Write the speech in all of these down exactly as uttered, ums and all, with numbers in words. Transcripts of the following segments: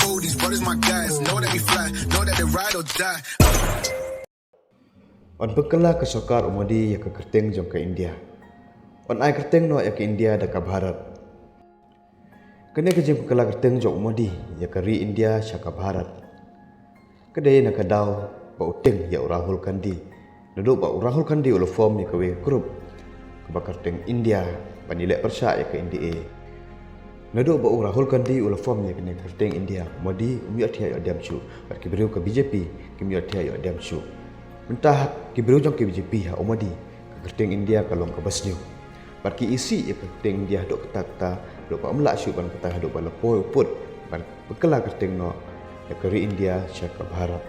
Oh, these brothers my guys. Know that we fly, know that they ride or die. Yn pynkylla ka sorkar u Modi ïa ka kyrteng jong ka India. Yn ai kyrteng noh ïa ka India da ka Bharat. Kane ka jingpynkylla kyrteng jong u Modi ïa ka ri India sha ka Bharat, ka dei na ka daw ba u tieng ïa u Rahul Gandhi. Naduh ba u Rahul Gandhi u la form ïa kawei ka group kaba kyrteng India, ban ïaleh pyrshah ïa ka N D A. Naduh ba u Rahul Gandhi u la form ïa kane ka kyrteng India, u Modi um ïohthiah ïoh diam shuh, bad ki briew ka B J P kim ïohthiah ïoh diam shuh. Mynta ki briew jong ka B J P ha u Modi, ka kyrteng India ka long kaba sniew. Bad ki isih ïa ka kyrteng India haduh katta katta, haduh ba ym lah shuh ban kata, haduh ba la poi u pud ban pynkylla kyrteng noh ïa ka ri India sha ka Bharat.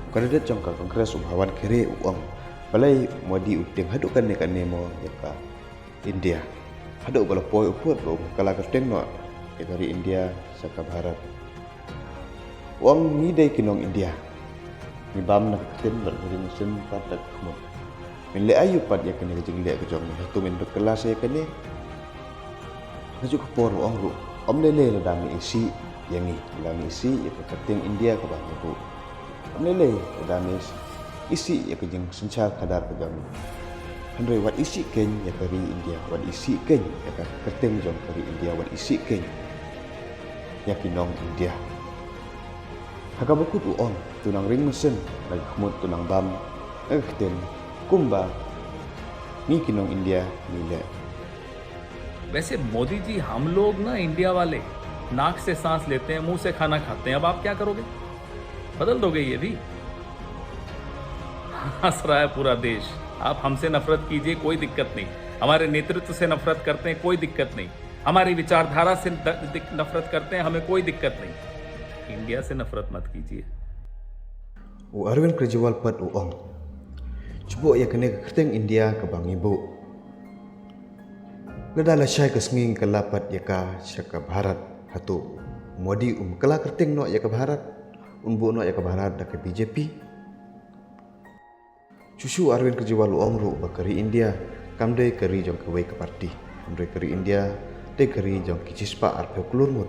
U candidate jong ka Congress u Bhawan Khare u ong, balei u Modi u tieng haduh kane kane mo ïa ka India, haduh ba la poi u pud ba u pynkylla kyrteng noh ïa ka ri India sha ka Bharat. U ong, ngi dei ki nong India. Ngi bam na ka ktien bad ngi ring mynsiem pat da ka khmut. Men leh aïu pat ïa kane ka jingleh ka jong ngi? Hato men pynkylla sa ïa kane? Ha kajuh ka por u ong ruh, ym lei lei lada me isih ïa ngi, lada me isih ïa ka kyrteng India kaba ngi buh. Ym lei lei lada me isih ïa ka jingsynshar khadar ka jong ngi. Hynrei wat isih keiñ ïa ka ri India, wat isih keiñ ïa ka kyrteng jong ka ri India, wat isih keiñ ïa ki nong India. Ha kaba kut u ong, to nang ring mynsiem na ka khmut, to nang bam na ka ktien, kumba ngi ki nong India ngi leh. वैसे मोदी जी, हम लोग ना इंडिया वाले नाक से सांस लेते हैं, मुंह से खाना खाते हैं, अब आप क्या करोगे? बदल दोगे ये भी? हंस रहा है पूरा देश। आप हमसे नफरत कीजिए, कोई दिक्कत नहीं। हमारे नेतृत्व से नफरत करते हैं, कोई दिक्कत नहीं। हमारी विचारधारा से द-, दिक-, नफरत करते हैं, हमें कोई दिक्कत नहीं। इंडिया से नफरत मत कीजिए। U Arvind Kejriwal pat u ong, shu buh ïa kane ka kyrteng India kaba ngi buh. Lada lashai ka sngi ngi kylla pat ïa ka sha ka Bharat, hato u Modi um kylla kyrteng noh ïa ka Bharat, un buh noh ïa ka Bharat da ka B J P? Shuh shuh u Arvind Kejriwal u ong ruh ba ka ri India kam dei ka ri jong kawei ka party, kam dei ka ri India, dei ka ri jong ki shispah arphew klur ngut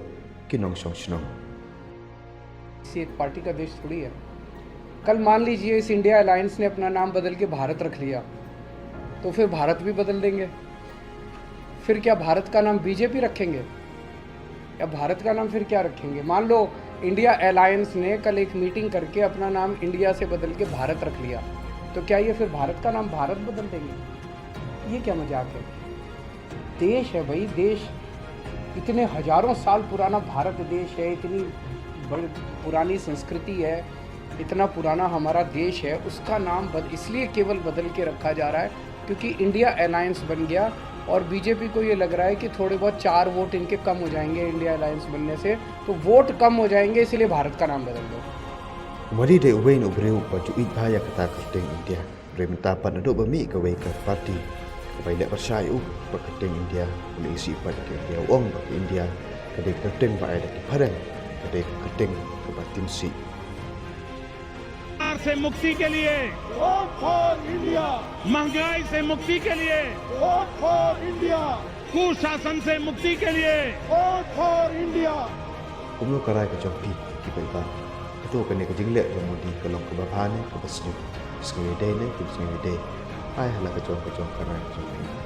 ki nongshong shnong. किसी एक पार्टी का देश थोड़ी है। कल मान लीजिए इस इंडिया अलायंस ने अपना नाम बदल के भारत रख लिया, तो फिर भारत भी बदल देंगे। फिर क्या भारत का नाम बीजेपी रखेंगे? या भारत का नाम फिर क्या रखेंगे? मान लो इंडिया अलायंस ने कल एक मीटिंग करके अपना नाम इंडिया से बदल के भारत रख लिया, तो क्या ये फिर भारत का नाम भारत बदल देंगे? ये क्या मजाक है? देश है भाई, देश। इतने हजारों साल पुराना भारत देश है, इतनी बड़ी पुरानी संस्कृति है, इतना पुराना हमारा देश है, उसका नाम बद-, इसलिए केवल बदल के रखा जा रहा है क्योंकि इंडिया अलायंस बन गया और बीजेपी को ये लग रहा है कि थोड़े बहुत चार वोट इनके कम हो जाएंगे इंडिया अलायंस बनने से, तो वोट कम हो जाएंगे, इसलिए भारत का नाम बदल दो। U Modi dei uwei na u briew uba ju ïeit bha ïa kata ka kyrteng India. Hynrei mynta pat naduh ba mih kawei ka party kaba ïaleh pyrshah ïa u, ba ka kyrteng India u la isih pat ïa ka India, u ong ba ka India ka dei ka kyrteng ba ai da ki phareng, ka dei ka kyrteng kaba tim sih. सरकार से मुक्ति के लिए, वोट फॉर इंडिया। महंगाई से मुक्ति के लिए, वोट फॉर इंडिया। कुशासन से मुक्ति के लिए, वोट फॉर इंडिया। Kumno ka rai ka jong phi ki paidbah? Hato kane ka jingleh jong u Modi ka long kaba bha ne kaba sniew? Sngew ïadei ne kim sngew ïadei? Ai ha la ka jong ka jong ka rai ka jong phi.